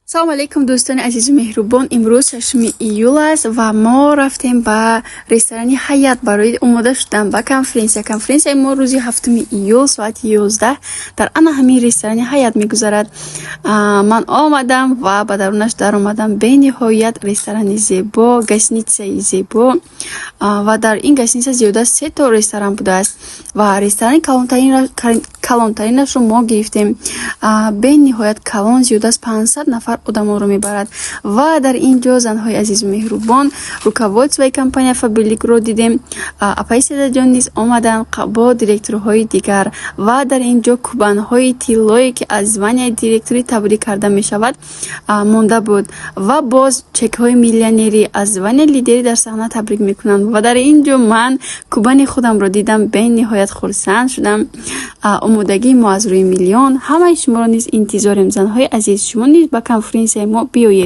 Салому алейкум, дӯстони азизу меҳрубон. Имрӯз 6 июл аст ва мо рафтем ба ресторани «Ҳаят» барои омода шудан ба конференсия. Конференсияи мо рӯзи 7 июл соати 11 дар ана ҳамин ресторани «Ҳаят» мегузарад. Ман омадам ва ба дарунаш даромадам. Бениҳоят ресторани зебо, гостиницаи зебо, ва дар ин гостиница зиёда се то ресторан будааст ва ресторани калонтаринашро мо гирифтем. Бениҳоят калон, зиёда аз 500 нафар одамонро мебарад. Ва дар ин ҷо, занҳои азизу меҳрубон, руководствои компания «Фаберликро» дидем. Апаи Седаҷон низ омаданд бо директорҳои дигар. Ва дар ин ҷо кубанҳои тиллое, ки аз званияи директорӣ табрик карда мешавад, монда буд, ва боз чекҳои миллионерӣ аз звания лидерӣ дар саҳна табрик мекунанд. Ва дар ин ҷо ман кубани худамро дидам, бениҳоят хурсанд шудам. Омодагии мо аз рӯи миллион. Ҳамаи шуморо низ интизорем, занҳои азиз. Шумо низ ба конференсияи мо биёед.